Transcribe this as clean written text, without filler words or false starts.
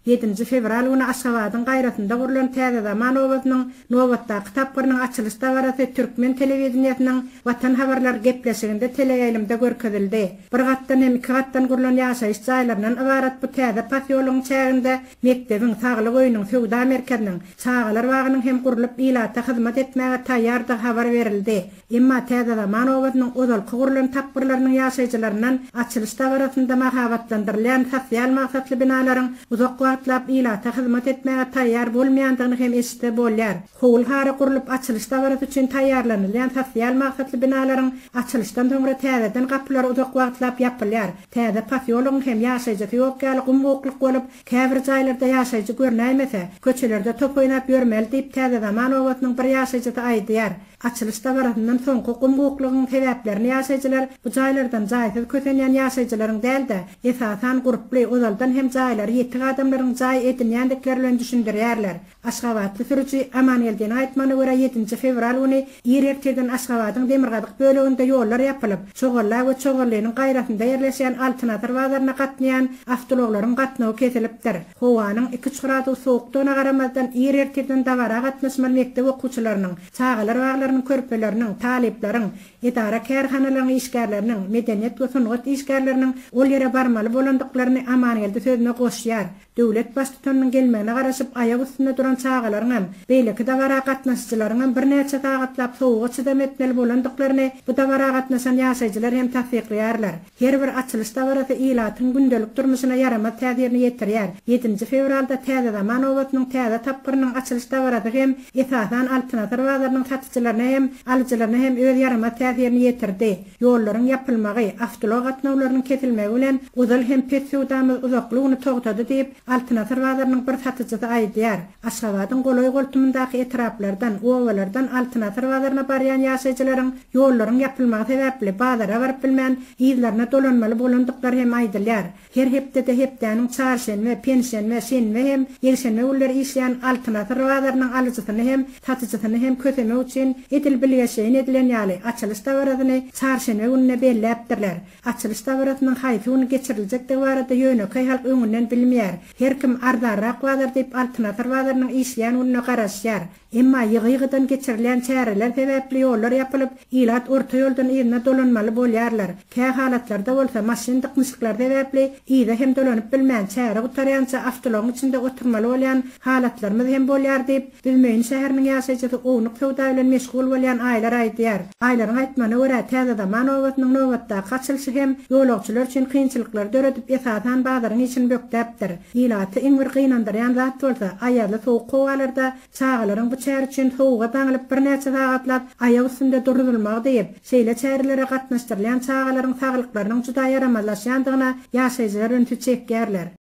Ýedinji fewral güni Aşgabadyň gaýrasynda gurlan Täze zaman obasynyň nobatdaky tapgyrynyň açylyş dabarasy türkmen telewideniýesiniň Watan habarlar gepleşiginde teleýaýlymda görkezildi. Bir gatdan hem iki gatdan gurlan ýaşaýyş jaýlaryndan ybarat bu täze posýologyň çäginde mekdebiň, saglyk öýüniň, söwda merkeziniň, çagalar bagynyň hem gurlup ilata hyzmat etmäge taýýardygy habar berildi. Emma Täze Zaman obasynyň ozalky gurlan tapgyrlarynyň ýaşaýjylaryndan açylyş dabarasynda mahabatlandyrylýan sosial maksatly binalaryň uzak wagtlap ilata hyzmat etmäge taýýar bolmaýandygyny hem eşitse bolýar. Howul-hara gurlup açylyş dabarasy üçin taýýarlanylýan sosial maksatly binalaryň açylyşdan soňra täzeden gapylary uzak wagtlap ýapylýar. Täze posýologyň hem ýaşaýjysy ýok ýaly gum-gukluk bolup, käbir jaýlarda ýaşaýjy görnäýmese, köçelerde top oýnap ýörmeli diýip Täze Zaman obasynyň bir ýaşaýjysy aýdýar. Açylyş dabarasyndan soňky gum-guklugyň sebäplerini ýaşaýjylar bu jaýlardan jaýsyz kösenýän ýaşaýjylaryň däl-de, esasan gurply, ozaldan hem jaýlary ýetik adamlaryň jaý edinýändikleri bilen düşündirýärler. Aşgabatly sürüji Amangeldiniň aýtmagyna görä, ýedinji fewral güni ir ertirden Aşgabadyň demirgazyk böleginde ýollar ýapylyp, Çogalla we Çogallynyň gaýrasynda ýerleşýän Altyn asyr bazaryna gatnaýan awtoulaglaryň gatnawy kesilipdir. Howanyň iki-üç gradus sowukdygyna garamazdan, ir ertirden dabara gatnaşmaly mekdep okuwçylarynyň, çagalar baglarynyň körpeleriniň, talyplaryň, edara-kärhanalaryň işgärleriniň, medeniýet we sungat işgärleriniň ol ýere barmaly bolandyklaryny Amangeldi sözüne goşýar. Döwlet Baştutanynyň gelmegine garaşyp aýak üstünde duran çagalaryňam, beýleki dabara gatnaşyjylaryňam birnäçe sagatlap sowuga çydam etmeli bolandyklaryny bu dabara gatnaşan ýaşaýjylar hem tassyklaýarlar. Her bir açylyş dabarasy ilatyň gündelik durmuşyna ýaramaz täsirini ýetirýär. Ýedinji fewralda Täze Zaman obasynyň täze tapgyrynyň açylyş dabarasy hem esasan Altyn asyr bazarynyň satyjylaryna hem, alyjylaryna hem öz ýaramaz täsirini ýetirdi. Ýollaryň ýapylmagy, awtoulag gatnawlarynyň kesilmegi bilen ozal hem pes söwdamyz uzakly güni togtady diýip, Altyn asyr bazarynyň bir satyjysy aýdýar. Aşgabadyň golaý-goltumyndaky etraplardan, obalardan Altyn asyr bazaryna barýan ýaşaýjylaryň ýollaryň ýapylmagy sebäpli bazara baryp bilmän, yzlaryna dolanmaly bolandyklary hem aýdylýar. Her hepdede hepdäniň çarşenbe, penşenbe, şenbe hem ýekşenbe günleri işleýän Altyn asyr bazarynyň alyjysyny hem, satyjysyny hem kösemek üçin edil bilgeşleýin edilen ýaly, açylyş dabarasyny çarşenbe gününe belläpdirler. Açylyş dabarasynyň haýsy gün geçiriljekdigi barada ýönekeý halk öňünden bilmeýär. Her kim arzanrak bazar diýip Altyn asyr bazarynyň işleýän gününe garaşýar. Emma ýygy-ýygydan geçirilýän çäreler sebäpli ýollar ýapylyp, ilat orta ýoldan yzyna dolanmaly bolýarlar. Kä halatlarda bolsa maşyn dyknyşyklary sebäpli yza hem dolanyp bilmän, çäre gutarýança awtoulagyň içinde oturmaly bolýan halatlarymyz hem bolýar diýip, Büzmeýin şäheriniň ýaşaýjysy ownuk söwda bilen meşgul bolýan Aýlar aýdýar. Aýlaryň aýtmagyna görä, Täze Zaman obasynyň nobatdaky açylyşy hem ýolagçylar üçin kynçylyklary döredip, esasan bazaryň işini bökdäpdir. Ilaty iň bir gynandyrýan zat bolsa, aýazly sowuk howalarda çagalaryň bu çäre üçin sowuga daňylyp birnäçe sagatlap aýak üstünde duruzylmagy diýip, şeýle çärelere gatnaşdyrylýan çagalaryň saglyklarynyň juda ýaramazlaşýandygyna ýaşaýjylar ünsi çekýärler.